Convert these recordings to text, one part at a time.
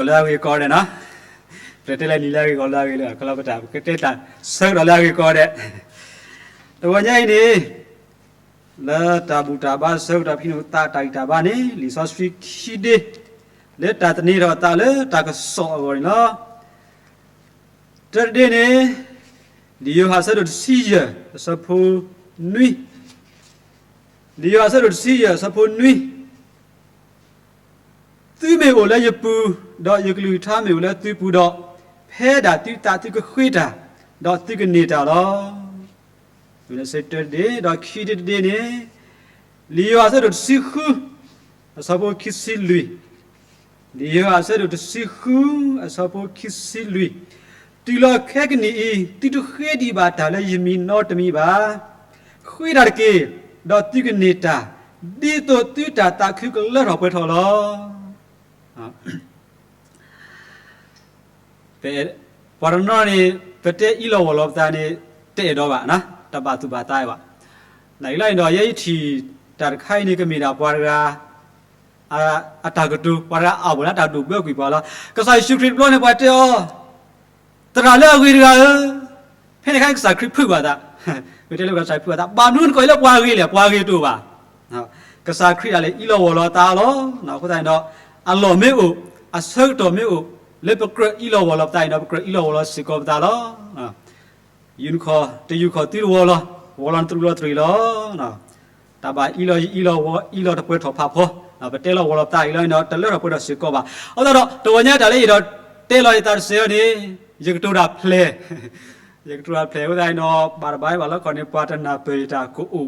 လၢအဂ့ၢ်ကီဒဲးနီၤ, ပတဲလၢနံၤလၢအဂ့ၢ်ကီလၢအဂ့ၢ်လၢ ခီလီၤပတၢ် ပကတဲတၢ်ဆၢကတီၢ်လၢအဂ့ၢ်ကီဒဲး, တဂီၤညါအံၤန့ၣ် လၢတၢ်ဘူၣ်တၢ်ဘါဆၢကတီၢ်ဖဲန့ၣ် သးတၢ်ဂံၢ်တၢ်ဘါန့ၣ် လံာ်စီဆှံခံဒ့ လၢတၢ်သန့ၤထီၣ်အသးလၢတၢ်ကစီၣ်အဂီၢ်န့ၣ်လီၤ. တၢတဒ့န့ၣ် လံာ်ယိၤဟၣ်အဆၢဒိၣ်တဆံယဲၢ် အဆၢဖိနွံ, လံာ်ယိၤဟၣ်အဆၢဒိၣ်တဆံယဲၢ် အဆၢဖိနွံ, သုမ့ၢ်အိၣ်လၢယပူၤ, ဒီးယကလုၢ်ကထါမ့ၢ်အိၣ်လၢသုပူၤဒီး, ဖဲဒၣ်သုသးသုကဃ့တၢ်, ဒီးသုကန့ၢ်တၢ်လီၤ. တၢတဒ့, ဒီးခံဒ့တဒ့န့ၣ် လံာ်ယိၤဟၣ်အဆၢဒိၣ်တဆံဃု အဆၢဖိခံဆံလွံၢ်, လံာ်ယိၤဟၣ်အဆၢဒိၣ်တဆံဃု အဆၢဖိခံဆံလွံၢ်, တုၤလီၤခဲကနံၣ်အံၤ သုတဃ့ဒံးဘၣ်တၢ်လၢယမံၤနီတမံၤဘၣ်. ဃ့တၢ်တက့ၢ်, ဒီးသုကန့ၢ်တၢ်, ဒ်သိးသုတၢ်သးခုကလၢထီၣ်ပှဲၤထီၣ်လီၤ. ပှၤတနီၤန့ၣ် ပတဲအံလီၤဝီၤလီၤပသးန့ၣ် တအဲၣ်ဒိးဘၣ်, တဘၣ်သူၣ်ဘၣ်သးဘၣ်. နာ်က့လီၤန့ၣ်ဒီး ယဲယထံၣ်တၢ်တခါအံၤန့ၣ် ကမ့ၢ်ဒၣ်ပှၤတဂၤ အတၢ်ကတိၤ, ပှၤတဂၤအဝဲလၢတၢ်ဒိၣ်ဘၢကွံာ်ပှၤလီၤ. ကစၢ်ယ့ၣ်ၡူးခရံာ်တဘျီန့ၣ် ပှၤတဲအီၤ, သရၣ်လၢအဂ့ၤတဂၤဧၢ, ဖဲန့ၣ်အခါန့ၣ် ကစၢ်ခရံာ်ဖုးဘၣ်သး, မ့ၢ်တဲလၢကစၢ်ခရံာ်ဖုးဘၣ်သး, ဘၣ်မနုၤနကိးအံၤလၢပှၤဂ့ၤလဲၣ်, ပှၤဂ့ၤတအိၣ်ဘၣ်. ကစၢ်ခရံာ်ဒၣ်လဲာ်အံလီၤဝီၤလီၤသးလီၤ. အဃိသတးန့ၣ်ဒီး အလီၢ်မ့ၢ်အိၣ်, အဆၢကတီၢ်မ့ၢ်အိၣ်, လၢပကြၢးအံလီၤဝီၤလီၤပသးအံၤဒီး ပကြၢးအံလီၤဝီၤလီၤစ့ၢ်ကီးပသးလီၤ. ယူၢ်ခီၣ်, တယူၢ်ခီၣ်သုတဝီၤလီၤ, ဝီၤလီၤနတြူာ်လီၤတြ့ၤလီၤ. တၢ်ဘၣ်အံလီၤယအံလီၤဝီၤအံလီၤတပှဲၤထီၣ်ဖးဖီ, ပတဲလီၤဝီၤလီၤပသးအံၤလီၤန့ၣ်ဒီး တလၢထီၣ်ပှဲၤထီၣ်စ့ၢ်ကီးဘၣ်. အဃိသတးဒီး တဂီၤညါတၢ်လၢယအဲၣ်ဒိးတဲလီၤယသးတစဲးအံၤန့ၣ် ယကတိၤတၢ်ဖျဲၣ်, ယကတိၤတၢ်ဖျဲၣ်အဃိသတးန့ၣ်ဒီး ဘၣ်တဘၣ်ဘၣ်လၢခီန့ၣ် ပှၤတနၢ်ပၢၢ်ယတၢ်ကအိၣ်,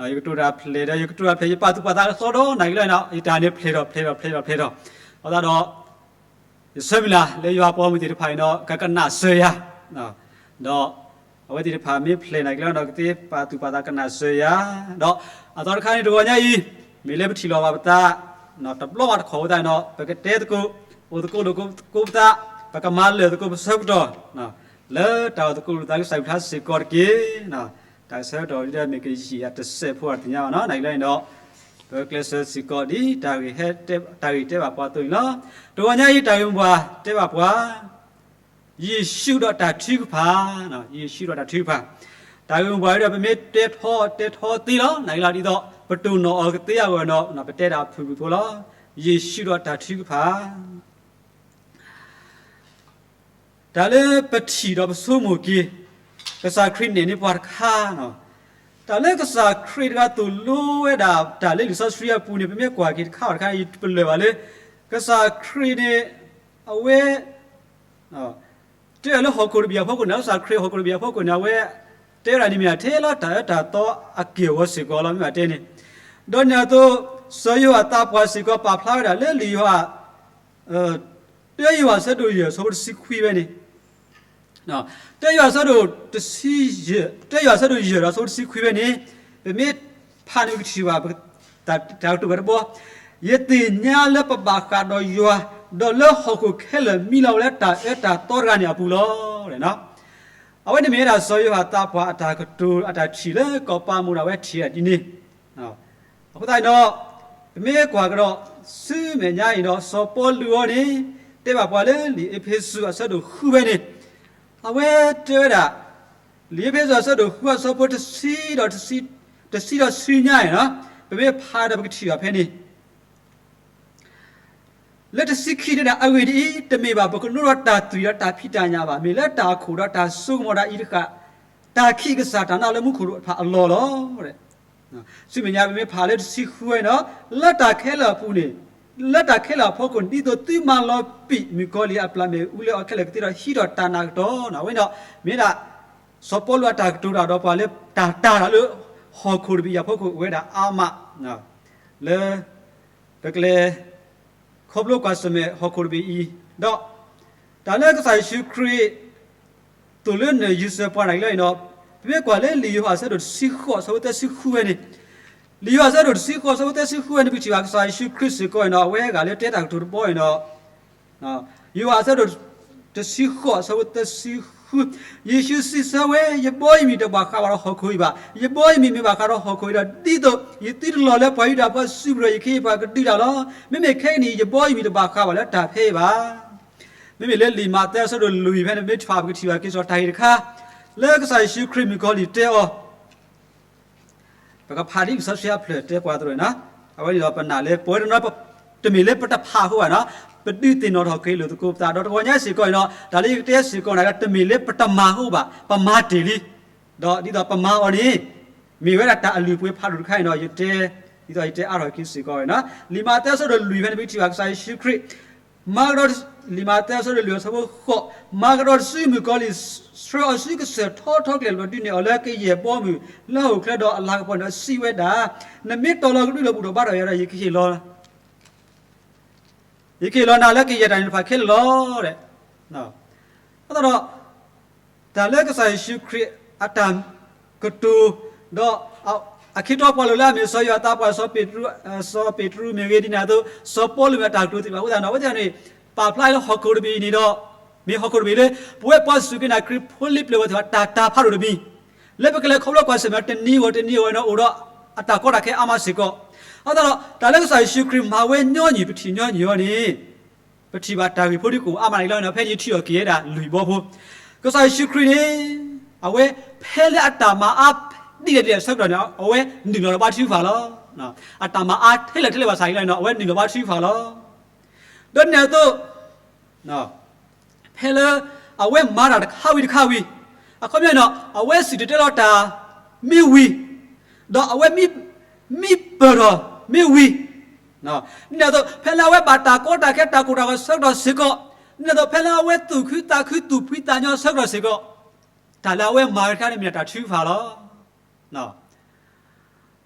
ယကတိၤတၢ်ဖျဲၣ်ဒီး ယကတိၤတၢ်ဖျဲၣ် ယပာ်သူၣ်ပာ်သးကစီဒီး နာ်က့လီၤန့ၣ်ဒီး ယတၢ်န့ၣ်ဖျဲၣ်ထီၣ်ဖျဲၣ်ထီၣ်ဖျဲၣ်ထီၣ်ဖျဲၣ်ထီၣ်, အဃိသတးဒီး ယဆၢမုၢ်လၢ်လၢယွၤပိာ်မုၣ်သ့ၣ်တဖၣ်အံၤဒီး ကကနၣ်စၢၤယၤ, ဒီးအဝဲသ့ၣ်တဖၣ်မ့ၢ်ဖျဲၣ်နာ်က့လီၤဒီး ကသ့ပာ်သူၣ်ပာ်သးကနၣ်စၢၤယၤ, ဒီးအသီတခါန့ၣ်တဂီၤညါအံၤ မ့ၢ်လၢပထံၣ်လိာ်ဘၣ်ပသး တဘျီဘၣ်တခီၣ်အဃိသတးန့ၣ်ဒီး ပကတဲသကိး, အိၣ်သကိးလိာ်သကိးပသး, ပကမၤလၢာ်သကိးပဆၢကတီၢ် လၢတၢ်အိၣ်သကိးလိာ်သးကစၢ်ယွၤစ့ၢ်ကီးတက့ၢ်. တၢ်ဆၢကတီၢ်ဒ်မ့ၢ်ကယံာ်အတစဲးဖိအတသ့ၣ်ညါဘၣ်နီၤ, နာ်က့လီၤန့ၣ်ဒီး ပကျဲးစၢးစ့ၢ်ကီးဒ်တၢ်ဂ့ၢ်ဟဲ, တၢ်ဂ့ၢ်တဲဘၣ်ပှၤအသိးန့ၣ်လီၤ. တဂီၤညါအံၤတၢ်ဂ့ၢ်မိၢ်ပှၢ်တဲဘၣ်ပှၤ ယ့ၣ်ၡူးဒီးတၢ်ထုကဖၣ်, ယ့ၣ်ၡူးဒီးတၢ်ထုကဖၣ်, တၢ်ဂ့ၢ်မိၢ်ပှၢ်ဒီး ပမ့ၢ်တဲထီတဲထီသ့လီၤ, နာ်က့လီၤဒ်သိး ပတိၢ်နီၣ်အီၤကသ့အဂီၢ်န့ၣ်ဒီး ပတဲဒၣ်ဖုၣ်ဖုၣ်ဖိလီၤ. ယ့ၣ်ၡူးဒီးတၢ်ထုကဖၣ် တၢ်လၢပထံၣ်ဒီးပဆိကမိၣ်က့ၤ ကစၢ်ခရံာ်နဲၣ်န့ၢ်ပှၤတခါ, တၢ်လၢကစၢ်ခရံာ်တဂၤသိၣ်လိဝဲဒၣ်တၢ်လၢလံာ်စီဆှံအပူၤန့ၣ် ပမ့ၢ်ကွၢ်က့ၤတခါအီၤတခါ ယပလၢၢ်ဘၣ်လၢ ကစၢ်ခရံာ်န့ၣ် အဝဲ တဲလၢဟီၣ်ခိၣ်တဘ့ၣ်အဖီခိၣ်န့ၣ် ကစၢ်ခရံာ်ဟီၣ်ခိၣ်တဘ့ၣ်အဖီခိၣ်န့ၣ် အဝဲ တဲဝဲဒၣ်န့ၣ်မ့ၢ်ထဲလီၤတၢ်အၢတၢ်သီအက့ၢ်အဂီၤစ့ၢ်ကီးလီၤ မ့ၢ်ဘၣ်တဲန့ၣ်, ဒီးန့ၣ်အသိး စီၤယိၤဟၣ်သးပှၢ်စ့ၢ်ကီးပာ်ဖျါဝဲဒၣ်လၢလံာ်ယိၤဟၣ် တၢယိၤဟၣ်အဆၢဒိၣ်ယဲၢ်အဆၢဖိတဆံခွံဖဲန့ၣ်, တၢယိၤဟၣ်အဆၢဒိၣ်တဆံ, တၢယိၤဟၣ်အဆၢဒိၣ်ယဲၢ်ဒီးအဆၢဖိတဆံခွံဖဲန့ၣ်, ပမ့ၢ်ဖးန့ၣ်ပကထံၣ်ဘၣ် တၢ်ကတိၤဝဲတဘီ, ယသ့ၣ်ညါလၢပဘၣ်ဃးဒီးယွၤ, ဒီးလၢဟီၣ်ခိၣ်ခဲလၢာ်မံလီၤဝဲလၢတၢ်အၢတၢ်သီတဂၤန့ၣ်အပူၤလီၤ. အဝဲန့ၣ်မ့ၢ်ဝဲဒၣ်စီၤယိၤဟၣ်သးပှၢ်အတၢ်ကတိၤအတၢ်ထံၣ်လၢကီၢ်ပးမူးဒီးအဝဲထံၣ်ဝဲဒၣ်ဒ်န့ၣ် အဃိသတးန့ၣ်ဒီး ပမ့ၢ်ကွၢ်ကဒီး ဆူမဲာ်ညါအံၤဒီး စီၤပီလူးအံၤန့ၣ် တဲဘၣ်ပှၤလၢလံာ်အ့းဖ့းစူးအဆၢဒိၣ်ဃုဖဲန့ၣ်, အဝဲတဲဝဲဒၣ် လံာ်အ့းဖ့းစူးအဆၢဒိၣ်ဃုအဆၢဖိတဆံဒီး တဆံဒီးဆူညါအံၤနီၤ, ပမ့ၢ်ဖးဒီးပကထံၣ်ဘၣ်ဖဲန့ၣ် လၢတဆံခံန့ၣ်ဒၣ် အဂ့ၢ်ဒ်အံၤ, တမ့ၢ်ဘၣ်ပကနိဒီးတၢ်သွံၣ်ဒီးတၢ်ဖံးတၢ်ညၣ်ဘၣ်, မ့ၢ်လၢတၢ်အခိၣ်ဒီးတၢ်စိကမီၤဒၣ်အံၤတဃၣ်, တၢ်ခံးကစၢ်တၢ်နးလၢမူခိၣ်ဖးအလီၢ်လီၤ. ဆူမဲာ်ညါပမ့ၢ်ဖးလၢတဆံဃုဝဲန့ၣ်, လၢတၢ်ခဲလၢာ်အပူၤန့ၣ်, လၢတၢ်ခဲလၢာ်အဖီခိၣ် ဒ်သိးသုမၤလီၤပံာ်မုၣ်ကီၤလံၢ်အပျၢ်မ့ၣ်အူလၢအီၤခဲလၢာ်ကသ့ဒီးဟံးဒီးတၢ်နာ်ကတီၢ်န့ၣ်, အဝဲန့ၣ်ဒီး မ့ၢ်ဒၣ် စီၤပီလူးအတၢ်ကတိၤတၢ်ဒီးပှၤလၢတၢ်တၤတၢ်လၢဟီၣ်ခိၣ်တဘ့ၣ်အံၤအဖီခိၣ်အိၣ်ဝဲဒၣ်အါမး လၢ ပကလဲၤခီဖျိကွၢ်ဆၢၣ်မဲာ်ဟီၣ်ခိၣ်တဘ့ၣ်အံၤ, ဒီးတၢ်လၢကစၢ်ယ့ၣ်ၡူးခရံာ် သိၣ်လၢနၢ်ယုၤစၢၤပှၤနာ်က့လီၤအံၤဒီး, ပမ့ၢ်ကွၢ်လၢလံာ်ယိၤဟၣ်အဆၢဒိၣ်တဆံဃိးအဆၢဖိသၢဆံဃုဝဲန့ၣ်, လံာ်ယိၤဟၣ်အဆၢဒိၣ်တဆံဃိးအဆၢဖိသၢဆံဃုဝဲန့ၣ် ပထံၣ်ဘၣ်ကစၢ်ယ့ၣ်ၡူးခရံာ်စ့ၢ်ကီးအံၤဒီး အဝဲဂၤလၢတဲတၢ်ကတိၤတဘီအံၤဒီး, ယိၤဟၣ်အဆၢဒိၣ်တဆံဃိးအဆၢဖိသၢဆံဃု ယ့ၣ်ၡူးစံးဆၢဝဲ, ယဘီယမုၢ်တဘၣ်ဃးဘၣ်ဒီးဟီၣ်ခိၣ်အံၤဘၣ်. ယဘီယမုၢ်မ့ၢ်ဘၣ်ဃးဒီးဟီၣ်ခိၣ်အံၤဒီး ဒ်သိးယသုတလီၤလၢပှၤယူဒၤဖိအစုပူၤဒီး ယခ့ယပှၤကဒုးတၢ်လီၤ. မ့မ့ၢ်ခဲကနံၣ်အံၤ ယဘီယမုၢ်တဘၣ်ဃးဘၣ်လၢတၢ်ဖဲအံၤဘၣ်. မ့မ့ၢ်လၢလံာ်မးသဲအဆၢဒိၣ်လွံၢ်ဖဲန့ၣ် မ့ၢ်ထွါပကထံၣ်ဘၣ်က့ၤစီၤတၢ်ဂ့ၢ်တခါ လၢကစၢ်ယ့ၣ်ၡူးခရံာ်မုၣ်ကီၤလံၢ်တဲအီၤ ပကဖးဒ်လံာ်စီဆှံအဖျၢၣ်တဲပှၤသရိာ်န့ၣ်, အဝဲန့ၣ်ဒီးပနာ်လၢ ပဝဲတနီၤ တမ့ၢ်လၢပတဖးအဃိဘၣ်နီၤ, ပဒုးသ့ၣ်နီၣ်ထီၣ်က့ၤလိာ်သကိးပသး ဒီးတဂီၤညါစ့ၢ်ကီးန့ၣ်ဒီး တၢ်လၢယကတဲစ့ၢ်ကီးန့ၣ် တမ့ၢ်လၢပတမၤအဃိဘၣ်, ပမၤတ့ၢ်လံ, ဒီးဒ်သိးပမၤအီၤန့ၣ် မ့ၢ်ဝဲဒၣ်တၢ်အလုၢ်အပှ့ၤဖးဒိၣ်တခါန့ၣ်ဒီး ယတဲ, ဒ်သိးယတဲအါထီၣ်က့ၤစ့ၢ်ကီးန့ၣ်, လံာ်မးသဲအဆၢဒိၣ်လွံၢ်ဖဲန့ၣ် ပကထံၣ်ဘၣ်ကစၢ်ယ့ၣ်ၡူးခရံာ် မၤကဒီး, လံာ်မးသဲအဆၢဒိၣ်လွံၢ်အဆၢဖိဃိး, မၤကဒီးတစုမုၣ်ကီၤလံၢ် ဆှၢအီၤဆူကစၢၢ်ထီထီကလဲာ် လီၤဒုးနဲၣ်အီၤလၢကယဲၢ်ဘီမုၢ်လၢဟီၣ်ခိၣ်ချၢဒီးအလၤကပီၤန့ၣ်ဒီးစံးဝဲဒၣ်, နမ့ၢ်တီၤလီၤကဒုးလီၤဘူၣ်ထီၣ်ဘါထီၣ်ယၤဒီး ယကဟ့ၣ်လီၤ ယကဟ့ၣ်လီၤနၤလၢကယဲၢ်တၢ်န့ၣ်တဖၣ်ခဲလၢာ်လီၤ. အသးဒီး တၢ်လၢကစၢ်ယ့ၣ်ၡူးခရံာ်အတၢ်ကတိၤ, ဒီးအခ့ထီၣ်ပှၤလိၤလၢအမ့ၢ်စီၤယိၤဟၣ်သးပှၢ်, စီၤပ့းတရူးမ့ၢ်ဂ့ၤ, ဒ်န့ၣ်အသိး စီၤပီလူးမ့ၢ်အတၢ်ကတိၤသ့ၣ်တဖၣ်အဃိသတးန့ၣ် အဝဲသ့ၣ်န့ၣ် ပာ်ဖျါလၢဟီၣ်ခိၣ်တဘ့ၣ်အံၤန့ၣ်ဒီး မ့ၢ်ဟီၣ်ခိၣ်တဘ့ၣ်လၢ ပဝဲပှၤစူၢ်က့ၤနာ်ခရံာ်ဖိလံၤပျဲၢ်ဝဲသ့ၣ်တဖၣ် တၢ်တၢ်ဖးဒိၣ်တမံၤ လၢပကလဲၤခီဖျိကွၢ်ဆၢၣ်မဲာ် တနံၤဂီၢ်တနံၤဂီၢ်န့ၣ် အိၣ်ဒီးအတၢ်ကီတၢ်ခဲအါမးစ့ၢ်ကီး. အသးဒီး တၢ်လၢကစၢ်ယ့ၣ်ၡူးခရံာ်မၤဝဲညီနုၢ် ပထံၣ်ညီနုၢ်အီၤန့ၣ် ပထံၣ်ဘၣ်တၢ်ဂ့ၢ်ဖိဒ်ကိးအါမးန့ၣ်လီၤ. ဖဲန့ၣ်ယထံၣ်အီၤက့ၤဝဲဒၣ်လွံၢ်ဘီဖိ, ကစၢ်ယ့ၣ်ၡူးခရံာ်န့ၣ် အဝဲဖဲလၢအတၢ်မၤအါဒ်လဲၣ်ဒ်လဲၣ်အဆၢကတီၢ်န့ၣ် အဝဲနုာ်လီၤဒီးဘါထုကဖၣ်လီၤ. အတၢ်မၤအါထဲလဲၣ်ထဲလဲၣ်ဘၣ်ဆၣ်န့ၣ်လီၤ အဝဲနုာ်လီၤဘါထုကဖၣ်လီၤ. ဒီးဒ်န့ၣ်အသိး ဖဲလၢအဝဲမၤတၢ်တခါဝံၤတခါဝံၤ, အခီပညီန့ၣ် အဝဲစံၣ်တဲၤတဲလီၤတၢ်မ့ၢ်ဝံၤ, ဒီးအဝဲမံပၢၢ်ထီၣ်မ့ၢ်ဝံၤ, ဒ်န့ၣ်အသိး ဖဲလၢအဝဲဘၣ်တၢ်ကီတၢ်ခဲတၢ်ကိၢ်တၢ်ဂီၤဆၢကတီၢ်စ့ၢ်ကီး, ဒ်န့ၣ်အသိး ဖဲလၢအဝဲသူၣ်ခုသးခုသူၣ်ဖှံသးညီဆၢကတီၢ်စ့ၢ်ကီး, တၢ်လၢအဝဲမၤဝဲတခါန့ၣ်မ့ၢ်ဒၣ်တၢ်ထုကဖၣ်လီၤ.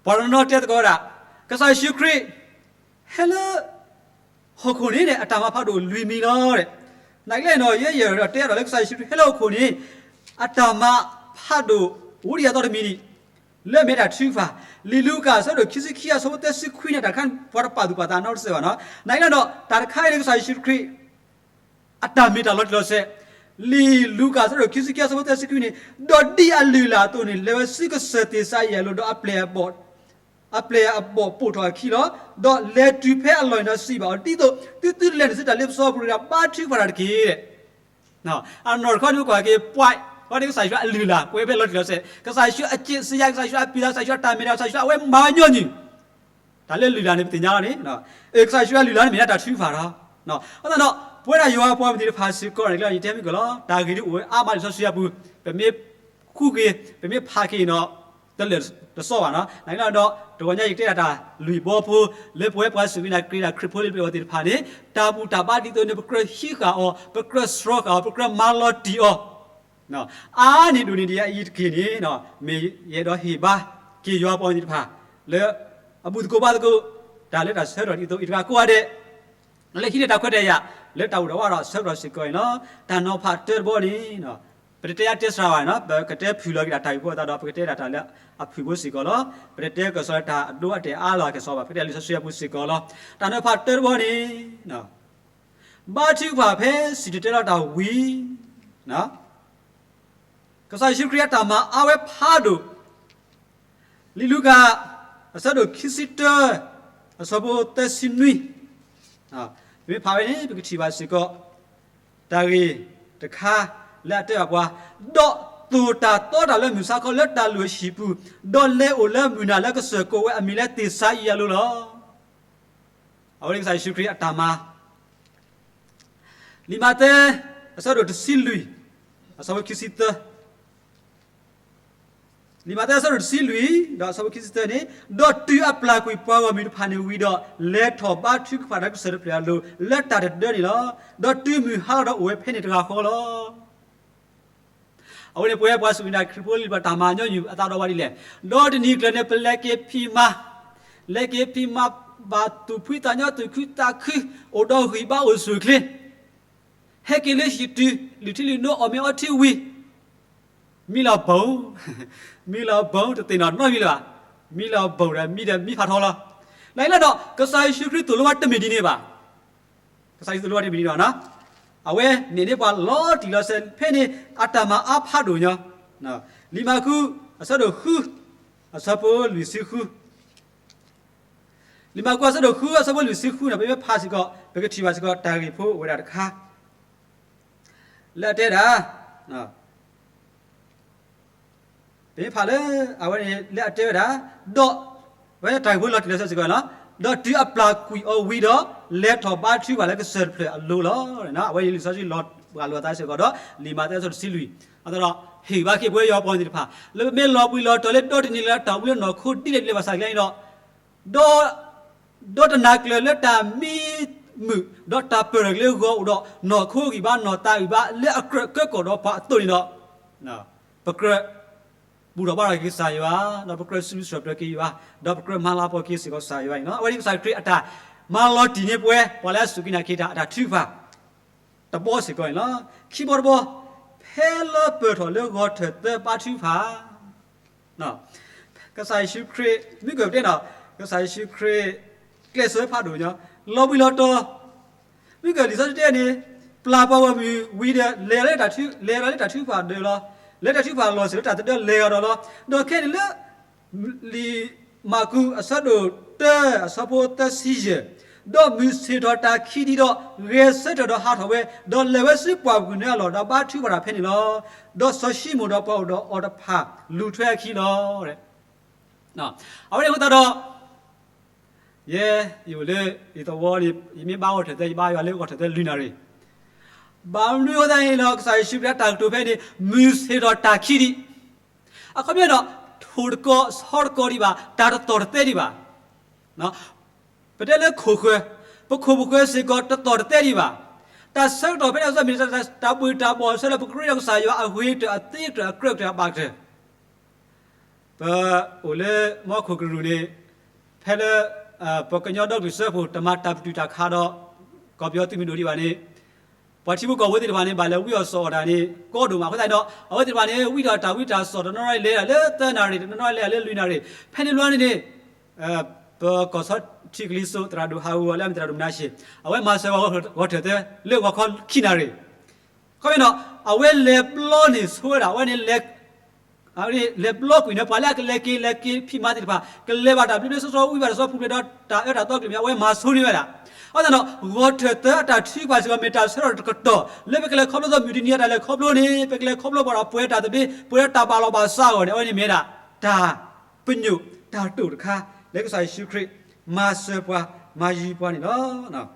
ပှၤတနီၤတဲသကိးဝဲဒၣ် ကစၢ်ယ့ၣ်ၡူးခရံာ် ဟဲလၢ ဟီၣ်ခိၣ်န့ၣ် အတၢ်မၤဖးဒိၣ်လွံၢ်မံၤလီၤ. နာ်က့လဲၣ်န့ၣ် ယဲယတဲဒီးလၢကစၢ်ယ့ၣ်ၡူးခရံာ်ဟဲလၢဟီၣ်ခိၣ်န့ၣ် အတၢ်မၤဖးဒိၣ် အိၣ်ဒံးအသီတမံၤန့ၣ် လၢအမ့ၢ်တၢ်ထုကဖၣ်, လံာ်လူၤကၣ်အဆၢဒိၣ်ခံဆံခံအဆၢဖိသၢဆံခွံန့ၣ် တၢ်တခါန့ၣ် ပှၤတပာ်သူၣ်ပာ်သးနီတစဲးဘၣ်နီၤ. နာ်က့လဲၣ်န့ၣ် တၢ်တခါအံၤန့ၣ် ကစၢ်ယ့ၣ်ၡူးခရံာ် အတၢ်မ့ၢ်တၢ်လီၤတံၢ်လီၤဆဲး, လံာ်လူၤကၣ်အဆၢဒိၣ်ခံဆံခံအဆၢဖိသၢဆံခွံန့ၣ်, ဒီးဒ်အလုၢ်အလၢ်အသိးန့ၣ် လဲၤဝဲဆူကစၢၢ်သ့ၣ်စၤယံးအလိၤ ဒီးအပျဲၢ်အဘီၣ် အပျဲၢ်အဘီၣ်ပိာ်ထီၣ်အခံလီၤ. ဒီးလဲၤတုၤဖဲအလီၢ်န့ၣ်ဒီးစံးဘၣ်အီၤ, ဒ်သိးသုသုတလဲၤနုာ်ဆူတၢ်လ့ပစီအပူၤတဂ့ၤ, ဘါထုကဖၣ်တၢ်တက့ၢ်. အနီၢ်တခီန့ၣ် ပကွၢ်က့ၤ ပှၤ ဝဲဒၣ်ကစၢ်ယ့ၣ်ၡူးအလုၢ်အလၢ် ကွဲးဖဲလီၤတံၢ်လီၤဆဲး, ကစၢ်ယ့ၣ်ၡူးအစံးစယၤ, ကစၢ်ယ့ၣ်ၡူးအပျံၤသး, ကစၢ်ယ့ၣ်ၡူးအတၢ်မ့ၢ်တၢ်, ကစၢ်ယ့ၣ်ၡူးအဝဲမၤဝဲညီနုၢ် တၢ်လၢလုၢ်လၢ်န့ၣ် ပသ့ၣ်ညါလီၤန့ၣ်, ကစၢ်ယ့ၣ်ၡူးအလုၢ်လၢ်န့ၣ် မ့ၢ်ဒၣ်တၢ်ထုကဖၣ်လီၤ. အသးဒီး ပဝဲဒၣ်ယွၤအပှၤမုၢ်သ့ၣ်တဖၣ်စ့ၢ်ကီးန့ၣ် ကျဲယတဲမ့ၢ်ကလီၤ တၢ်ဂ့ၢ်ဒ်အိၣ်ဝဲအါမးလံာ်စီဆှံအပူၤ, ပမ့ၢ်ဃုက့ၤ ပမ့ၢ်ဖးက့ၤန့ၣ်ဒီး တလၢာ်တစီဘၣ်နီၤ. နာ်က့ဒီး တဂီၤညါယကတဲဒၣ်တၢ်လွံၢ်ဘီဖိ လၢပဝဲပှၤစူၢ်က့ၤနာ်က့ၤတၢ်ခရံာ်ဖိလံၤပျဲၢ်ဝဲသ့ၣ်တဖၣ်န့ၣ် တၢ်ဘူၣ်တၢ်ဘါဒ်သိးန့ၣ် ပကြၢးဟံးဃာ်အီၤ, ပကြၢးစှီဃာ်အီၤ, ပကြၢးမၤလီၤတံၢ်အီၤ အါန့ၢ်ဒိၣ်န့ၢ်ဒံးအအံၤတက့ၢ်န့ၣ် မ့ၢ်ယအဲၣ်ဒိးဟ့ၣ်ဘါ က့ၤယွၤပှၤမုၢ်သ့ၣ်တဖၣ် လၢအဘူၣ်သကိးဘါသကိး တၢ်လၢတၢ်ဆၢကတီၢ်ဒ်သိးအံၤတဂၤကိးဂၤဒဲး လၢဟံးန့ၢ်တၢ်ခွဲးတၢ်ယာ် လၢတၢ်အိၣ်ဒီးဝဲဒီးဆၢကတီၢ်စ့ၢ်ကီးန့ၣ်လီၤ. တၢ်နီၤဖးတၢတဘီန့ၣ် ပတတဲအါတဲစှၤဘၣ်နီၤ, ပကတဲဖုၣ်လီၤက့ၤဒၣ်တၢ်ဂ့ၢ်ဖိအသးဒီး ပကတဲဒၣ်တၢ်လၢအဖုၣ်ဖိစ့ၢ်ကီးလီၤ. ပတတဲကစီၣ်လၢတၢ်အဒိအတဲာ်အါလီၤကစီၣ်ဘၣ်, ပကတဲလံာ်စီဆှံအပူၤစ့ၢ်ကီးလီၤ. တၢ်နီၤဖးတၢတဘီန့ၣ် ဘါထုကဖၣ်ဖဲစံၣ်တဲၤတဲလီၤတၢ်ဝံၤ ကစၢ်ယ့ၣ်ၡူးခရံာ်အတၢ်မၤအါဝဲဖးဒိၣ်, လံာ်လူၤကၣ် အဆၢဒိၣ်ခံဆံတၢ အဆၢဖိသၢဆံနွံ, ပမ့ၢ်ဖးဝဲန့ၣ် ပကထံၣ်ဘၣ်စ့ၢ်ကီး တၢ်ဂ့ၢ်တခါလၢအတဲဘၣ်ပှၤ, ဒီးသိၣ်တၢ်သီတၢ်လၢမုၢ်ဆါခီလၢတၢ်လုၢ်အဟံၣ်ပူၤ, ဒီးလဲၤအိၣ်လၢမုၢ်နၤလၢကစၢၢ်ကိးဝဲအမံၤလၢသ့ၣ်စၤယံးအလိၤလီၤ. အဝဲန့ၣ်ကစၢ်ယ့ၣ်ၡူးခရံာ်အတၢ်မၤ လံာ်မးသဲ အဆၢဒိၣ်တဆံလွံၢ် အဆၢဖိခံဆံသၢ, လံာ်မးသဲအဆၢဒိၣ်တဆံလွံၢ် ဒီးအဆၢဖိခံဆံသၢန့ၣ်, ဒီးတုၤအပျၢ်ကွံာ်ပှၤဂီၢ်မုၢ်တဖၣ်န့ၣ်ဝံၤဒီး, လဲၤထီၣ်ဘါထုကဖၣ်ဒီးကစၢၢ်တဖျၢၣ်အလိၤ လၢတၢ်တဒၢန့ၣ်လီၤ. ဒီးတုၤမုၢ်ဟါလီၤဒီးအိၣ်ဝဲဖဲန့ၣ်တဂၤဃီလီၤ. အဝဲန့ၣ်ပဝဲပှၤစူၢ်က့ၤနာ်က့ၤခရံာ်ဖိလံၤတဖၣ်တၢ်မၤညီနုၢ်အသးဒီးဝဲဒ်လဲၣ်, ဒီးတနံၤကျၢၤန့ၣ် ပလဲၤက့ၤဖံးမၤ, လဲၤက့ၤဖံးမၤဘၣ်သူၣ်ဖှံသးညီသူၣ်ခုသးခု, အိၣ်ဒီးဂံၢ်ဘါအိၣ်ဆူၣ်အိၣ်ချ့, ဟဲက့ၤလၢဟံၣ်တုၤ လုၢ်ထံလုၢ်နိအီၣ်မ့ၤအီထံဝံၤ မံလီၤဘိ, မံလီၤဘိ တသ့ၣ်နီၣ်နီတမံၤလၢၤဘၣ်, မံလီၤဘိဒီးမံဒီးမံဖးထီလီၤ. နာ်က့လၢဒီး ကစၢ်ယ့ၣ်ၡူးခရံာ်သိၣ်လိဝဲတမ့ၢ်ဒ်န့ၣ်ဘၣ်, ကစၢ်ယ့ၣ်ၡူးသိၣ်လိဝဲတမ့ၢ်ဒ်န့ၣ်ဘၣ်နီၤ. အဝဲန့ၢ်န့ၢ်ပှၤလီၤတံၢ်လီၤဆဲး ဖဲန့ၣ်အတၢ်မၤအါဖးဒိၣ်ညီ, လံာ်မၢ်ကူး အဆၢဒိၣ်ဃု အဆၢဖိလွံၢ်ဆံဃု, လံာ်မၢ်ကူးအဆၢဒိၣ်ဃု အဆၢဖိလွံၢ်ဆံဃုန့ၣ် ပမ့ၢ်ဖးစ့ၢ်ကီး ပကထံၣ်ဘၣ်စ့ၢ်ကီးတၢ်ဂ့ၢ်ဖိအိၣ်ဝဲဒၣ်တခါ လၢအတဲဒၣ် ပမ့ၢ်ဖးလၢ အဝဲန့ၣ်လၢအတဲဝဲဒၣ်, ဒီး ဝဲတၢ်ဂ့ၢ်ဖိလီၤတံၢ်လီၤဆဲးစ့ၢ်ကီးလီၤ. ဒီးတုၤအပျၢ်ကွံာ်အီၤဝံၤဒီး လဲၤထီၣ်ဘါထုကဖၣ်လၢကစၢၢ်တဖျၢၣ်အလိၤလီၤ. အဝဲအံၤလံာ်စီဆှံလီၤပှၤလိာ်အသးစ့ၢ်ကီးဒီး လံာ်မးသဲအဆၢဒိၣ်တဆံလွံၢ်, အသးဒီး ဟ့ၣ်ဘါက့ၤပဝဲယွၤပှၤကညီသ့ၣ်တဖၣ် လၢပမ့ၢ်လီၤဘှံးလီၤတီၤလၢဒီတနံၤလၢတၢ်ဝံလၢနီၢ်ခိဒ်လဲၣ်ဒ်လဲၣ်ဘၣ်ဆၣ်ကျဲန့ၣ်ဒီး ဒီး ဒီးတနၤကျၢၤလၢတၢ်မံမုာ် ဒီးတၢ်ပၢၢ်လၢဂီၤအိၣ်ဒီး နီၢ်ခိဂံၢ်ဘါနီၢ်သးဂံၢ်ဘါလၢအကြၢးကၢကီၣ်ဒီးပှၤအသိးန့ၣ်ဒီး ပကြၢး ဘူၣ်ထီၣ်ဘါထီၣ်က့ၤကစၢ်ယွၤ, ဒီးပကြၢးစံးဘျုးစံးထီၣ်ပတြၢၤက့ၤယွၤ, ဒီးပကြၢးမၤလၤကပီၤက့ၤစ့ၢ်ကီးကစၢ်ယွၤအံၤလီၤ. အဝဲန့ၣ်ကစၢ်ခရံာ်အတၢ်မၤလီၤတံၢ်န့ၢ်ပဝဲ ပှၤလၢအစူၢ်က့ၤနာ်က့ၤတၢ်အတၢ်ထုကဖၣ် တဘီစ့ၢ်ကီးန့ၣ်လီၤ. ခံဘီတဘီ, ဖဲလၢပၢၢ်ထီၣ်လၢဂီၤထၢၣ်သၢဘါထုကဖၣ် ကစၢ်ယ့ၣ်ၡူးခရံာ် မ့ၢ်ကပတဲနီၤ, ကစၢ်ယ့ၣ်ၡူးခရံာ် ကျဲးစၢးဖးဒိၣ်ညီ, လီၤဘှံးလီၤတီၤ, မ့ၢ်ကလံာ်စီဆှံတဲန့ၣ်, ပျၢ်ပှၤဂီၢ်မုၢ်ဝံၤဒီး လဲၤလၢတၢ်ထု, လဲၤလီၤလၢတၢ်ထုကဖၣ်ဒၢးလီၤ, လၢတၢ်ထုကဖၣ်လီၢ်စ့ၢ်လၢတၢ်သဒၢလဲၤဂၤဒီးလီၤ. ဒီးခဲအံၤန့ၣ်လၢ လံာ်မၢ်ကူးအဆၢဒိၣ်တၢ အဆၢဖိသၢဆံယဲၢ်, ဒီးမုၢ်ဆ့ၣ်ထီၣ်တၢ်ခံဒံးဒီး ဂဲၤဆၢထၢၣ်ဒီးဟးထီၣ်ဝဲ, ဒီးလဲၤဝဲဆူပှၢ်ပူၤန့ၣ်အလီၢ် ဒီးဘါထုကဖၣ်တၢ်ဖဲန့ၣ်လီၤ. ဒီးစီၤၡံမိၣ်ဒီးပှၤအိၣ်ဒီးအီၤတဖၣ်လူၤထွဲအခံလီၤ. အဝဲန့ၣ်အဃိသတးဒီး ယဲ, ယအိၣ်လၢ ယသဝီန့ၣ် ယမ့ၢ်ဘါဂီၤထၢၣ်သၢ ယဘါယွၤလၢဂီၤထၢၣ်သၢလွံၢ်နၣ်ရံၣ်, ဘၣ်မနုၤအဃိသတးန့ၣ်ဒီး ကစၢ်ယ့ၣ်ၡူးခရံာ်အတၢ်ကတိၤဖဲန့ၣ် မုၢ်ဆ့ၣ်ထီၣ်တၢ်ခံဒံး, အခီပညီဒီး ထိၣ်တကီၢ်ဆီတကီၢ်ဒံးဘၣ်, တၢ်တသီၣ်တသဲဒံးဘၣ်. ပတဲလၢခိၣ်ဃၢၤ, ပခိၣ်ပဃၢၤစ့ၢ်ကီးတသီၣ်တသဲဒံးဘၣ်. တၢ်ဆၢကတီၢ်ဖဲန့ၣ်အဆၢမ့ၢ်တၢ်ဘှ့ၣ်တၢ်ဘှီၣ်အဆၢလၢပကရ့ဒီးကစၢ်ယွၤအဂ့ၤကတၢၢ် အသ့ကတၢၢ် အကြၢးကတၢၢ် အဘၣ်ကတၢၢ် ပအိၣ်လၢမီခိၣ်ကရူၢ်န့ၣ်, ဖဲလၢ ပှၤကညီဒီကလုာ်စၢဖှိၣ် တမၤတၢ်ပတုာ်တၢ်ခးဒီး ကီၢ်ပယီၤသုးမုၢ်ဒိၣ်ဒံးဘၣ်န့ၣ်, ပှၤထံဖိကီၢ်ဖိသ့ၣ်တဖၣ်န့ၣ် ဘၣ်လဲၤဝံအီၣ်စီၣ်အီၣ်တၢ်န့ၣ် ကီဒိၣ်မး. အဃိသတးဒီး အဝဲသ့ၣ်တဖၣ်န့ၣ် ဝံဒီးတၢ်ဝံတၢ်စီၣ် တနီၤနီၤလဲၤဒၣ်လၢသၢနၣ်ရံၣ်, တနီၤနီၤလဲၤဒၣ်လၢလွံၢ်နၣ်ရံၣ်, ဖဲန့ၣ်ဘျီန့ၣ်န့ၣ် ပကီၢ်ဆီထံးကလံၤစိး သရၣ်ဒိၣ်ဟးဂီၤလၢအမ့ၢ်သရၣ်ဒိၣ်မနၤရှ့ၣ်, အဝဲမၤစၢၤပှၤဂီၤထၢၣ်သၢ လၢဂီၤခီခံနၣ်ရံၣ်. ခီမ့ၢ်ဒီး အဝဲလဲၤဘျီန့ၣ်ဆိဝဲဒၣ် အဝဲန့ၣ် လဲၤဘျီကွံာ်န့ၣ် ပှၤလၢအကလဲၤက့ၤလဲၤက့ၤဖံးမၤသ့ၣ်တဖၣ် ကလဲၤဘၣ်တၢ်ဘျုးဘျုးစီစီ ဝံဘၣ်တၢ်စီပူၤဖျဲးဒီးတၢ်အၢတၢ်သီကလုာ်မ့ၢ် အဝဲမၤဆိန့ၢ်ဝဲဒၣ်. အဃိသတးဒီး ဂီၤထၢၣ်သၢအတၢ်ထုကဖၣ်စ့ၢ်ကီး မ့ၢ်တၢ်ဆၢထၢၣ်တကတီၢ် လၢပကလဲၤခီဖျိသီမုၢ်တနံၤအတၢ်လဲၤခီဖျိန့ၣ် ပကလဲၤခီဖျိပှၤဒီးပှဲၤတၢ်သဘျ့ ပှဲၤတၢ်ဘၣ်လီၤဘၣ်စးအဂီၢ်န့ၣ် အဝဲန့ၣ်မ့ၢ်ဒၣ် တၢ်ပညိၣ်တၢ်တိာ်တခါ လၢကစၢ်ယ့ၣ်ၡူးခရံာ် မၤစၢၤပှၤ မၤယုၤပှၤန့ၣ်လီၤ. လံာ်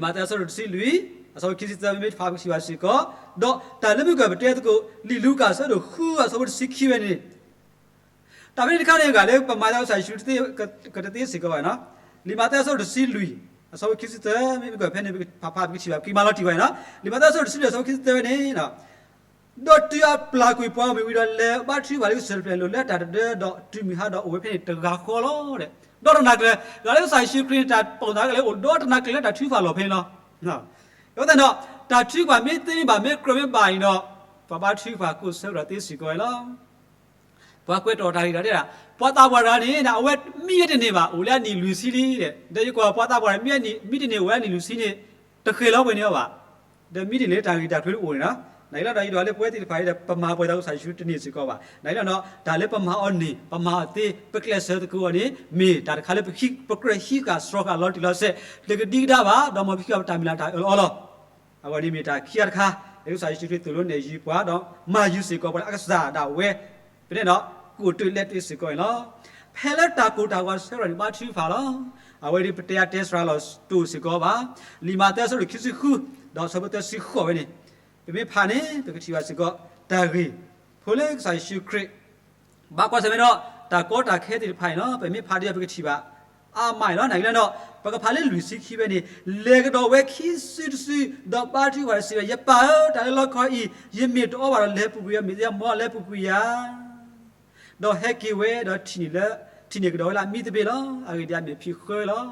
မးသဲအဆၢဒိၣ်တဆံလွံၢ် အဆၢဖိခံဆံသၢ မ့မ့ၢ်တဖၣ်ပကထံၣ်ဘၣ်စ့ၢ်ကီး, ဒီးတၢ်လၢမုၢ်ကၢၢ်ပတဲသကိး လံာ်လူၤကၣ်အဆၢဒိၣ်ဃု အဆၢဖိတဆံခံဝဲန့ၣ်, တၢ်ဖဲန့ၣ်တခါန့ၣ် ဂၤလၢပမၤသးကစၢ်ယ့ၣ်ၡူး ကတသ့စ့ၢ်ကီးဘၣ်နီၤ. လံာ်မးသဲအဆၢဒိၣ်တဆံလွံၢ် အဆၢဖိခံဆံသၢ မ့မ့ၢ်ကၢၢ်ဖဲန့ၣ် ပကဖးဖးပကထံၣ်ဘၣ် ပကမၤလီၤတံၢ်ဝဲနီၤ. လံာ်မးသဲအဆၢဒိၣ်တဆံလွံၢ် အဆၢဖိခံဆံသၢဝဲန့ၣ် ဒီးတုၤအပျၢ်ကွံာ်ပှၤဂီၢ်မုၢ်ဝံၤဒီး လဲၤဘါထုကဖၣ်လၢကစၢၢ်တဖျၢၣ်အလိၤ လၢတၢ်တဒၢဒီးတုၤမုၢ်ဟါဒီးအိၣ်ဝဲဖဲန့ၣ်တဂၤဃီလီၤ. ဒီးတနၤကျၢၤ ဂၤလၢကစၢ်ယ့ၣ်ၡူးခရံာ်န့ၣ် တၢ်ပိာ်သးကလဲာ်အိၣ်ဒီးတနၤကျၢၤလၢတၢ်ထုကဖၣ်လီၢ်ဖဲန့ၣ်လီၤ. အဃိသတးဒီး တၢ်ထုကဖၣ်မ့ၢ်သ့မ့ၢ်ဘၣ် မ့ၢ်ကြၢးမ့ၢ်ဘၣ်အံၤဒီး ပှၤဘါထုကဖၣ်ကိးဆၢကတီၢ်သ့စ့ၢ်ကီးဝဲလီၤ. ပှၤကွဲးတြီတၢ်ဂ့ၢ်တၢ်ဒဲးဒၣ် ပှၤသးပှၢ်တဂၤန့ၣ် အဝဲမံဝဲတန့ၢ်ဘၣ် အိၣ်လၢအနံၣ်လွံၢ်ဆံလံဒီး ဒီးယကွၢ်ပှၤသးပှၢ်တဂၤ မံတန့ၢ်အိၣ်လၢအနံၣ်လွံၢ်ဆံန့ၣ် တဃဲၤလီၤပှဲၤန့ၢ်အီၤဘၣ်. ဒီးမံတန့ၢ်လၢတၢ်ဂ့ၢ်တၢ်ကျိၤတအိၣ်န့ၣ်လီၤ. နာ်က့လီၤဒီး ယဒွးလၢပဝဲသ့ၣ်တဖၣ်အံၤဒီး ပမၤပှဲၤသးကစၢ်ယ့ၣ်ၡူးတန့ၢ်စ့ၢ်ကီးဘၣ်. နာ်က့လီၤဒီး တၢ်လၢပမၤအီၤန့ၢ် ပမၤအီၤသ့ ပကျဲးစၢးသကိးအီၤန့ၣ် မ့ၢ်တၢ်တခါလၢပကြၢးဟံးဃာ်စှီၤဃာ်လီၤတံၢ်လီၤဆဲး တကဒံကဒါဘၣ် ဒီးမ်ပဟံးဃာ်ပတၢ်မုၢ်လၢ်တၢ်အၢၣ်လီၤအီလီၤ. အဂီၢ်န့ၣ်မ့ၢ်တၢ်ခံဂၤတခါ လၢကစၢ်ယ့ၣ်ၡူးခရံာ်သိၣ်လိနဲၣ်ယုာ်ပှၤဒီး မၤယုာ်စ့ၢ်ကီးပှၤလၢအကစၢ်ဒၣ်ဝဲ ပတဲဒီး ကိးတုၤလဲၤတုၤစ့ၢ်ကီးန့ၣ်လီၤ. ဖဲလၢတၢ်ကိၢ်တၢ်ဂီၤဆၢကတီၢ်န့ၣ် ဘါထုကဖၣ်လီၤ. အဝဲဒၣ်ပတဲအါတဲစှၤလီၤတိၢ်စ့ၢ်ကီးဘၣ်. လံာ်မးသဲအဆၢဒိၣ်ခံဆံဃု ဒီးအဆၢဖိသၢဆံဃိးဝဲန့ၣ် ပမ့ၢ်ဖးန့ၣ် ပကထံၣ်ဘၣ်စ့ၢ်ကီး တၢ်ဂ့ၢ်ဖိလၢကစၢ်ယ့ၣ်ၡူးခရံာ် ဘၣ်ကွၢ်ဆၢၣ်မဲာ်ဒီး တၢ်ကီတၢ်ခဲသ့ၣ်တဖၣ်န့ၣ်လီၤ. ပမ့ၢ်ဖးဒ်ဒီးပကထံၣ်ဘၣ် အါမးန့ၣ်လီၤ. နာ်က့လီၤဒီး ပကဖးလၢလွံၢ်ဆံခံဖဲန့ၣ် လဲၤကဒီးဝဲခံစုတစု ဒီးဘါထုကဖၣ်စံးဝဲ, ယပၢ်ဧၢ, တၢ်လၢလီခီအံၤ ယမ့ၢ်တအီဘၣ်ဒီး လဲၤပူၤကွံာ်ယၤ, မ့ၢ်သ့ၣ်ညါမ်လဲၤပူၤကွံာ်ယၤ ဒီးဟဲက့ၤဝဲဒီးထံၣ်န့ၢ်လၢ ထံၣ်န့ၢ်ကဒီးဝဲလၢအမံသဘ့ၣ်လီၤ. အဂ့ၢ်ဒ်အမ့ၢ်ဖံးဃၢလီၤ.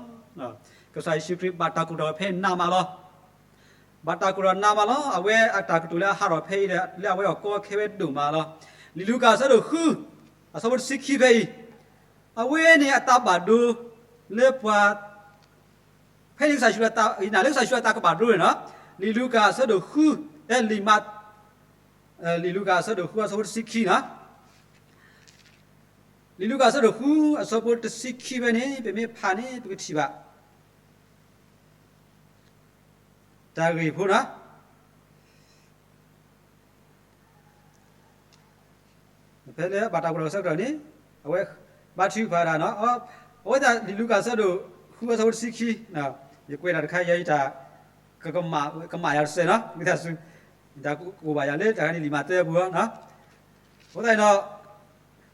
ကစၢ်ယ့ၣ်ၡူးခရံာ်ဘၣ်တၢ်ကိၢ်တၢ်ဂီၤဖဲနးမးလီၤ. ဘၣ်တၢ်ကိၢ်တၢ်ဂီၤနးမးလီၤ. အဝဲအတၢ်ကတိၤလၢအဟးထီၣ်ဖဲအံၤဒီး လၢအဝဲအကီအခဲဝဲဒိၣ်မးလီၤ. လံာ်လူၤကၣ်အဆၢဒိၣ်ဃု အဆၢဖိတဆံခံဖဲအံၤ, အဝဲန့ၣ်အသးဘၣ်ဒိလၢပှၤ ဖဲန့ၣ်ကစၢ်ယ့ၣ်ၡူး ယနာ်လၢကစၢ်ယ့ၣ်ၡူးအသးကဘၣ်ဒိန့ၣ်လီၤ. လံာ်လူၤကၣ်အဆၢဒိၣ်ဃု, အဲ လံာ်မး, လံာ်လူၤကၣ်အဆၢဒိၣ်ဃုအဆၢဖိတဆံခံနီၤ. လံာ်လူၤကၣ်အဆၢဒိၣ်ဃုအဆၢဖိတဆံခံဖဲန့ၣ် ပမ့ၢ်ဖးန့ၣ် ပကထံၣ်ဘၣ် တၢ်ဂ့ၢ်ဖိနီၤ. ဖဲလၢဘၣ်တၢ်ကီတၢ်ခဲအဆၢကတီၢ်န့ၣ် အဝဲဘါထုကဖၣ်ဒၣ်နီၤ. အဝဲဒၣ်လံာ်လူၤကၣ်အဆၢဒိၣ်ဃုအဆၢဖိတဆံခံ, ယကွဲးတၢ်တခါအံၤ ယတၢ် ကမၣ်ယၤတစဲးနီၤ ဝံသးစူၤ, တၢ်ကအိၣ်ဘၣ်ယၤလၢတၢ်ခါန့ၣ် လံာ်မးသဲအပူၤလီၤ. အဃိသတးန့ၣ်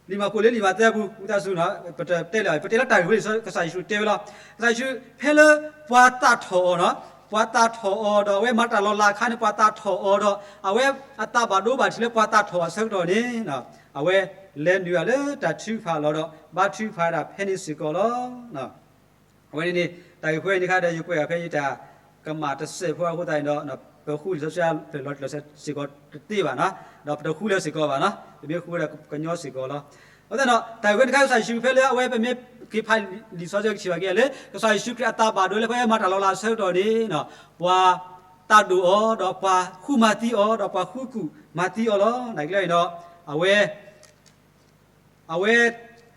ဒီး လံာ်မၢ်ကူးလၢလံာ်မးသဲအပူၤ ဝံသးစူၤနီၤ ပတတဲလၢၤ ပတဲလၢတၢ်ဂ့ၢ်ဝဲလံာ်စီဆှံ ကစၢ်ယ့ၣ်ၡူးတဲဝဲလီၤ. ကစၢ်ယ့ၣ်ၡူးဖဲလၢပှၤသးထီၣ်အီၤနီၤ, ပှၤသးထီၣ်အီၤဒီးအဝဲမၤတၢ်လီၤလးအခါန့ၣ် ပှၤသးထီၣ်အီၤဒီး အဝဲအသးဘၣ်ဒိဘၣ်ထံးလၢပှၤသးထီၣ်အီၤအဆၢကတီၢ်န့ၣ် အဝဲလဲၤနုာ်အီၤလၢတၢ်ထုကဖၣ်အလီၢ်ဒီး ဘါထုကဖၣ်ဝဲဒၣ်ဖဲန့ၣ်စ့ၢ်ကီးလီၤ. အဝဲန့ၣ်န့ၣ် တၢ်ဂ့ၢ်ဖိအံၤန့ၣ်ခါဒီး ယကွဲးအီၤဖဲယတၢ် ကမၣ်တစဲးဖိအဃိသတးန့ၣ်ဒီး ပဃုလံာ်စီဆှံလၢလီၤတံၢ်လီၤဆဲးစ့ၢ်ကီးတသ့ဘၣ်နီၤ, ဒီးပတဃုလၢၤစ့ၢ်ကီးဘၣ်နီၤ, ပမ့ၢ်ဃုဝဲဒၣ်ကညီစ့ၢ်ကီးလီၤ. အဃိသတးန့ၣ်ဒီး တၢ်ဂ့ၢ်ဖိန့ၣ်ခါ ကစၢ်ယ့ၣ်ၡူးဖဲလၢအဝဲပမ့ၢ်က့ၤဖးလံာ်စီဆှံကထံၣ်ဘၣ်က့ၤလၢ ကစၢ်ယ့ၣ်ၡူးခရံာ်အသးဘၣ်ဒိလၢဖဲမၤတၢ်လီၤလးအဆၢကတီၢ်န့ၣ် ပှၤသးဒိၣ်အီၤ ဒီးပှၤဃုမၤသံအီၤ ဒီးပှၤဃုကူၣ်မၤသံအီၤလီၤ. နာ်က့လၢအံၤဒီး အဝဲ အဝဲ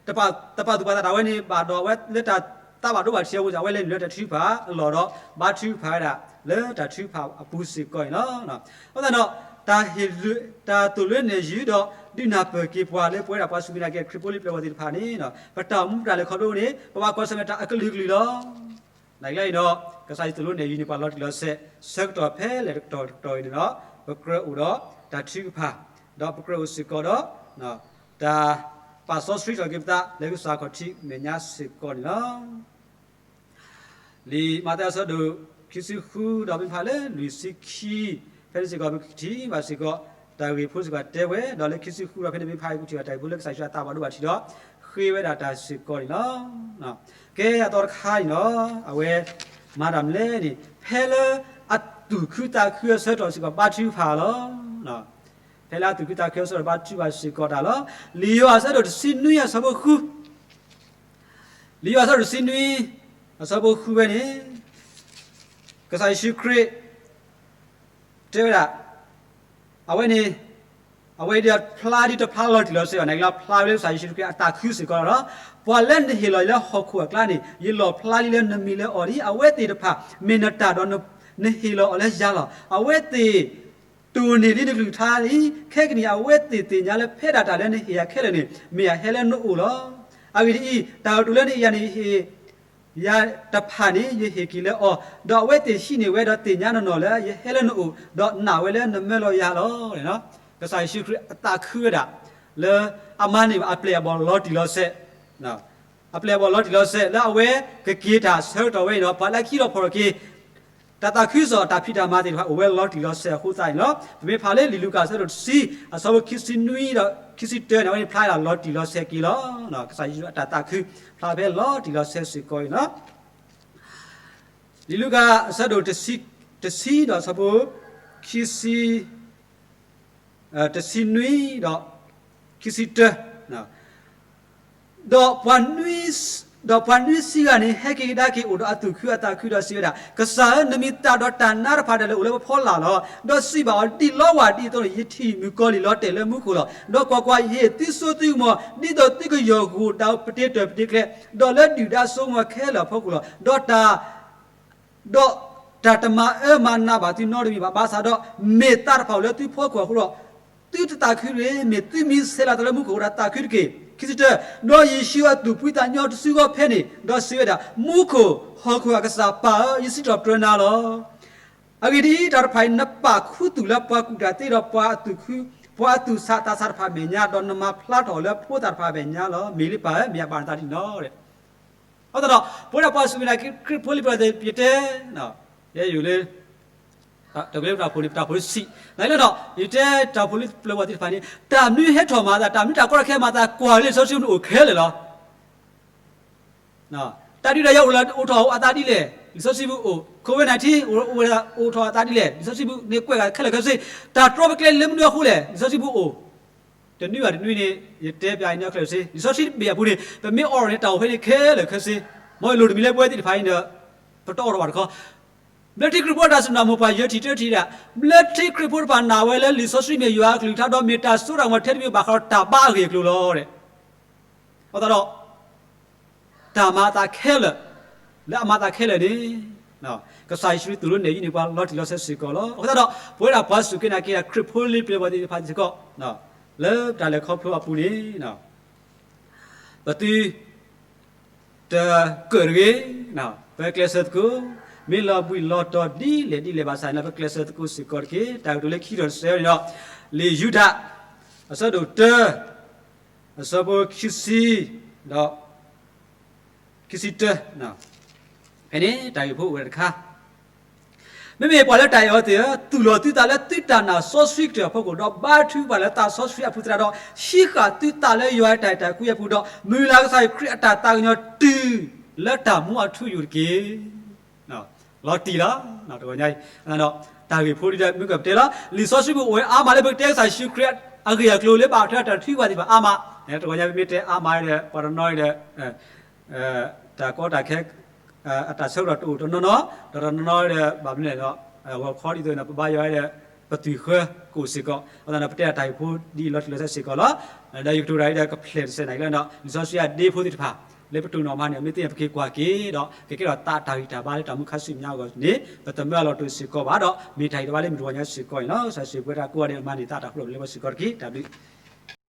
တပာ်သူၣ်ပာ်သးတၢ်ဝဲန့ၣ်ဘၣ်ဒီး အဝဲလၢတၢ်သးဘၣ်ဒိဘၣ်ထံးအဃိ အဝဲလဲၤနုာ်လၢတၢ်ထုကဖၣ်အလီၢ်ဒီး ဘါထုကဖၣ်ဝဲဒၣ်လၢတၢ်ထုကဖၣ်အပူၤစ့ၢ်ကီးန့ၣ်လီၤ. အဃိသတးဒီး တၢ်ဟ့ၣ်လၢ တၢ်သိၣ်လိနဲၣ်ယုၤဒီး ဒုးနၢ်ပၢၢ်က့ၤပှၤလၢပဝဲဒၣ်ပှၤစူၢ်က့ၤနာ်က့ၤခရံာ်ဖိလံၤပျဲၢ်ဝဲသ့ၣ်တဖၣ်န့ၣ် ပတၢ်အိၣ်မူပတၢ်လဲၤခီဖျိန့ၣ် ပဘၣ်ကွၢ်ဆၢၣ်မဲာ်တၢ်အကလုာ်ကလုာ်လီၤ. နာ်က့လၢအံၤဒီး ကစၢ်ယွၤသိၣ်လိနဲၣ်ယုၤန့ၣ် ပှၤလီၤတံၢ်လီၤဆဲး ဆၢကတီၢ်ဖဲလဲၣ်တကတီၢ်တကတီၢ်အံၤန့ၣ်ဒီး ပကြၢးအိၣ်ဒီးတၢ်ထုကဖၣ်, ဒီးပကြၢးအိၣ်စ့ၢ်ကီးဒီး တၢ်ပာ်စီဆှံထီၣ်က့ၤပသးလၢကစၢ်ခီၣ်ထံးမဲာ်ညါစ့ၢ်ကီးန့ၣ်လီၤ. လံာ်မးသဲအဆၢဒိၣ်ခံဆံဃု ဒီးမ့ၢ်ဖးလၢလွံၢ်ဆံခံ ဖဲန့ၣ်စ့ၢ်ကီး ပကထံၣ်ဘၣ်စ့ၢ်ကီး တၢ်ဂ့ၢ်ဖိစ့ၢ်ကီးတဲဝဲ, ဒီးလၢခံဆံဃုဒီးဖဲန့ၣ်မ့ၢ်ဖးအံၤ ပကထံၣ်ဘၣ်တၢ်ဂ့ၢ်ဖိလၢကစၢ်ယ့ၣ်ၡူးအသးဘၣ်ဒိဘၣ်ထံးဒီး ဃ့ဝဲဒၣ်တၢ်စ့ၢ်ကီးန့ၣ်လီၤ. ကဲအသီတခါန့ၣ်လီၤ, အဝဲမၤတၢ်မနုၤလဲၣ်န့ၣ် ဖဲလၢအသူၣ်ခုသးခုအဆၢကတီၢ်စ့ၢ်ကီး ဘါထုကဖၣ်လီၤ. ဖဲလၢအသူၣ်ခုသးခုအဆၢကတီၢ်ဘါထုကဖၣ်စ့ၢ်ကီးတၢ်လီၤ. လံာ်ယိၤဟၣ်အဆၢဒိၣ်တဆံနွံအဆၢဖိဃု, လံာ်ယိၤဟၣ်အဆၢဒိၣ်တဆံနွံ အဆၢဖိဃုဝဲန့ၣ် ကစၢ်ယ့ၣ်ၡူးခရံာ် တဲဝဲဒၣ်, အဝဲန့ၣ် အဝဲဒၣ်ဖျါဒ်တဖျါလီၤတံၢ်လီၤဆဲးဘၣ် နာ်က့လၢဖျါဝဲလၢကစၢ်ယ့ၣ်ၡူးခရံာ်အသးခုစ့ၢ်ကီးလီၤ. ပှၤလၢနဟ့ၣ်လီၤယၤလၢဟီၣ်ခိၣ်အကျါန့ၣ် ယလီၣ်ဖျါလံလၢနမ့ၢ်လၢအီၤလံ. အဝဲသ့ၣ်တဖၣ်မ့ၢ်နတၢ်ဒီး နဟ့ၣ်လီၤအီၤလၢယၤလီၤ. အဝဲသ့ၣ် တိၢ်န့ၢ်လံနကလုၢ်ကထါလံ. ခဲကနံၣ်အံၤ အဝဲသ့ၣ်သ့ၣ်ညါလၢဖဲဒၣ်တၢ်လၢနဟ့ၣ်ယၤခဲလၢာ်န့ၣ် မ့ၢ်အဟဲလၢနအိၣ်လီၤ. အဂ့ၢ်ဒ်အံၤ, တၢ်ကတိၤလၢနဟ့ၣ်ယၤန့ၣ် ယဟ့ၣ် ယၤတဖၣ်န့ၣ် ယဟ့ၣ်က့ၤလၢအီၤ, ဒီးအဝဲသ့ၣ်ဟံးန့ၢ်ဝဲဒီးသ့ၣ်ညါနီၢ်နီၢ်လၢယဟဲလၢနအိၣ်, ဒီးနာ်ဝဲလၢနမၢလီၤယၤလီၤ. ကစၢ်ယ့ၣ်ၡူးခရံာ်အသးခုဝဲဒၣ် လၢအမၤန့ၢ်ဘၣ်အပျဲၢ်အဘီၣ်လီၤတံၢ်လီၤဆဲး, အပျဲၢ်အဘီၣ်လီၤတံၢ်လီၤဆဲး လၢအဝဲကက့ၤတၢ်ဆၢကတီၢ်ဝဲအံၤဒီး ပှၤလၢအခံလီၤဖီၣ်ထီၣ်က့ၤ တၢ်သးခုစီၣ်တၢ်ဖံးတၢ်မၤသ့ၣ်တဖၣ် အိၣ်ဝဲလီၤတံၢ်လီၤဆဲးအဃိသတးန့ၣ်လီၤ. ပမ့ၢ်ဖးလၢလံာ်လူၤကၣ်အဆၢဒိၣ်တဆံ အဆၢဖိခံဆံနွံဒီးခံဆံတၢန့ၣ် အဝဲန့ၣ်ဖျါဒၣ်လီၤတံၢ်လီၤဆဲးက့ၤလီၤ. ကစၢ်ယ့ၣ်ၡူးအတၢ်သးခု ဖျါဖဲလီၤတံၢ်လီၤဆဲးစ့ၢ်ကီးအံၤလီၤ. လံာ်လူၤကၣ်အဆၢဒိၣ်တဆံ, တဆံဒီးအဆၢဖိ ခံဆံ တဆံနွံဒီး ခံဆံတၢ, ဒီးပှၤနွံ, ဒီးပှၤနွံဆံဂၤန့ၣ် ဟဲက့ၤကဒါက့ၤအိၣ်ဒီးအသူၣ်ခုအသးခုဒီးစံးဝဲဒၣ်, ကစၢ်ဧၢ, နမံၤသးဒီးတၢ်နါတဖၣ်ဒၣ်လဲာ်အိၣ်လၢပဖီလာ်လီၤ. ဒီးစံးဘၣ်အီၤ, ဒ်လီဝၢ်ဒ်သိးန့ၣ် ယထံၣ်မုၣ်ကီၤလံၢ်လီၤတဲာ်လၢမူခိၣ်လီၤ. ဒီးကွၢ်ကွၢ်, ယဟ့ၣ်သုစိသုကမီၤ ဒ်သိးသုကယီၢ်ဂိၢ်ဒၣ်ပတ့တၢၢ်ပတ့ကျဲ, ဒီးလၢဒုၣ်ဒါစိကမီၤခဲလၢာ်အဖီခိၣ်လီၤ. ဒီးတၢ် ဒီးတၢ်တမၤအၢမၤနးဘၣ်သုနီတမံၤဘၣ်. ဘၣ်ဆၣ်ဒီး မ့ၢ်သးတဖၣ်အိၣ်လၢသုဖီခိၣ်အဃိဒီး သုတသးခုတဂ့ၤ. မ့ၢ်သုမံၤဆဲးလီၤသးလၢမူခိၣ်အဃိဒီးသးခုတက့ၢ်. ခံဆံတၢ, ဒီးယ့ၣ်ၡူးအသူၣ်ဖှံသးညီတစုဂီၢ်ဖဲန့ၣ်, ဒီးစံးဝဲဒၣ်, မူခိၣ်ဟီၣ်ခိၣ်အကစၢ်ပၢ်ဧၢ, ယစံးထီၣ်ပတြၢၤနၤလီၤ. အဂ့ၢ်ဒ်အံၤ, တၢ်တဖၣ်အံၤ နပာ်ခူသူၣ်လၢပှၤကူၣ်တၢ်သ့ဒီးပှၤအသူၣ်ခု, ပှၤအသူၣ်ဆးသးဆးတဖၣ်အမဲာ်ညါ, ဒီးနမၤဖျါထီၣ်လၢဖိသၣ်တဖၣ်အမဲာ်ညါလီၤ. မ့ၢ်လံပၢ်ဧၢ, မ့ၢ်အဘၣ်နသးဒ်န့ၣ်လီၤ. အဃိသတးဒီး ပဝဲဒၣ်ပှၤစူၢ်က့ၤနာ်က့ၤခရံာ်ဖိလံၤပျဲၢ်သ့ၣ် ပယတဲ, ယဲယိၤလၢ တၢ်ကဲလၢတၢ်ဖိလံၤ တၢ်ဖိလံၤဆံး, နလၢဒီး ယတဲတၢ်ဖိလံၤပျဲၢ်ဝဲသ့ၣ်တဖၣ်န့ၣ် တၢ်မနုၤဟဲထီၣ်မၤသး တၢ်မနုၤတၢ်ကီတၢ်ခဲမၤသး ကွၢ်လၢလံာ်စီဆှံပူၤန့ၣ်အိၣ်ခဲလၢာ်လီၤ. တၢ်ဒုးတၢ်ယၤအိၣ်ထီၣ်အသးဒ်လဲၣ် လံာ်စီဆှံပူၤအိၣ်, COVID nineteen အိၣ်ထီၣ်အသးဒ်လဲၣ် လံာ်စီဆှံပူၤန့ၣ်ကွဲးဂၤခဲလၢာ်ခဲဆ့, တၢ်တြီပကျဲလၢမနုၤအဃိလဲၣ် လံာ်စီဆှံပူၤအိၣ် တနွံဘၣ်တနွံန့ၣ် ယတဲပျးအံၤန့ၣ်အခဲလၢာ်ခဲဆ့, လံာ်စီဆှံတဘ့ၣ်အပူၤန့ၣ် ပမ့ၢ်အိးထီၣ်န့ၣ် တၢ်အိၣ်ဖဲန့ၣ်ခဲလၢာ်ခဲဆ့, မ်အလိၣ်တမံၤလၢပဝဲသ့ၣ်တဖၣ်အံၤဒီး ပတအိးထီၣ်ဘၣ်တခီ ဘျၢထံခရံာ်ဖိအတၢ်စူၢ်နာ်မိၢ်ပှၢ်ယဲၢ်ထံၣ်တထံၣ်ဒၣ်, ဘျၢထံခရံာ်ဖိတဖၣ်နာ်ဝဲလၢလံာ်စီဆှံမ့ၢ်ယွၤအကလုၢ်ကထါဒီးမ့ၢ်တၢ်စိတၢ်ကမီၤထဲတမံၤဘၣ်ဃးဒီးတၢ်ဘါအဂ့ၢ်အကျိၤလီၤ. အဃိသတးဒီး တၢ်မၤအသးခဲလၢာ်, လၢအမၤအသးခဲလၢာ်န့ၣ် ကစၢ်ယ့ၣ်ၡူးခရံာ်သိၣ်လိနဲၣ်ယုၢ်န့ၢ်ပှၤလီၤတံၢ်လီၤဆဲးစ့ၢ်ကီးလီၤ. အဃိသတးဒီး ပဝဲဒၣ်ပှၤစူၢ်က့ၤနာ်က့ၤတၢ်ခရံာ်ဖိလံၤပျဲၢ်ဘီၣ်သ့ၣ်တဖၣ်စ့ၢ်ကီး လၢတၢ်လဲၤခီဖျိအပူၤန့ၣ် ပသုတကၢၣ်တဂ့ၤ, ပကျဲးစၢးသကိး, မ့ၢ်လီၤဘှံးလီၤတီၤဒ်လဲၣ်ဒ်လဲၣ်ဘၣ်ဆၣ်န့ၣ် ပကျဲးစၢးသကိးစ့ၢ်ကီးတက့ၢ်. တၢ်ကတိၤလၢခံထီၣ်တစဲးန့ၣ်ဒီး လံာ်ယူဒၤ အဆၢဒိၣ်တၢ အဆၢဖိခံဆံ ဒီး ခံဆံတၢ ဖဲန့ၣ်တၢ်ဂ့ၢ်ဖိအိၣ်ဝဲတခါ မ့မ့ၢ်ပှၤလၢတၢ်အဲၣ်အီၤသ့ၣ်ဧၢ, သူၣ်လီၤသုသးလၢသုတၢ်နာ်စီဆှံကတၢၢ်အဖီခိၣ်, ဒီးဘါထုကဖၣ်လၢသးစီဆှံအပူၤသတးဒီး, ဟံးဃာ်သုသးလၢယွၤအတၢ်အဲၣ်တၢ်ကွံအပူၤ, ဒီးမုၢ်လၢ်ကစၢ်ယ့ၣ်ၡူးခရံာ်အတၢ်သးကညီၤတုၤလၢတၢ်မူအထူအယိာ်တက့ၢ်. လီၤတံၢ်လီၤ, တဂီၤညါအံၤ, တၢ်ဂ့ၢ်ဖိဒ်မုၢ်ကပတဲလီၤ, လံာ်စီဆှံပူၤအိၣ်ဝဲအါမးလၢပကတဲကစၢ်ယ့ၣ်ၡူးခရံာ်အဂ့ၢ်အကျိၤလၢဘၣ်ထွဲတၢ်ထုကဖၣ်သ့ၣ်တဖၣ်အါမး, တဂီၤညါပမ့ၢ်တဲအါမးဒီး ပှၤတနီၤဒီး တၢ်ကီတၢ်ခဲ အတၢ်ဆၢကတီၢ်တအိၣ်တနီၤနီၤ, ဒီးတနီၤနီၤဒီး ဘၣ်မနုၤလဲၣ်ဒီး ဂီၤခီဒ်သိးန့ၣ် ပဘါယွၤဒီး ပသွံၣ်ဃၢကအိၣ်စ့ၢ်ကီး, အဃိသတးဒီး ပတဲတၢ်ဂ့ၢ်ဖိဒ်အံၤလီၤတံၢ်လီၤဆဲးစ့ၢ်ကီးလီၤ. ဒီးယကတိၤတၢ်အံၤဒီးကဖျဲၣ်တစဲးနၤက့ၤလၢ လံာ်စီဆှံအဒ့ဖိသ့ၣ်တဖၣ် လၢပတိၢ်နီၣ်မးန့ၣ် မ့ၢ်သ့ၣ်ညါပက့ၤကွၢ်က့ၤဒီး ကကဲထီၣ်သးတၢ်ဂံၢ်တၢ်ဘါလၢတၢ်မူခါဆူညါအဂီၢ်န့ၣ် ပတမၢအလီၢ်တအိၣ်စ့ၢ်ကီးဘၣ်ဒီး မ့ၢ်တၢ်ဂံၢ်တၢ်ဘါလၢမုၢ်တဂီၤညါစ့ၢ်ကီးန့ၣ်လီၤ. ကစၢ်ယ့ၣ်ၡူးခရံာ်ပဝဲဒၣ်ကိးဂၤဒဲးမၤန့ၢ်သးတၢ်ဖျိးလၢပှၤစ့ၢ်ကီးတက့ၢ်. တၢ်ဘျုး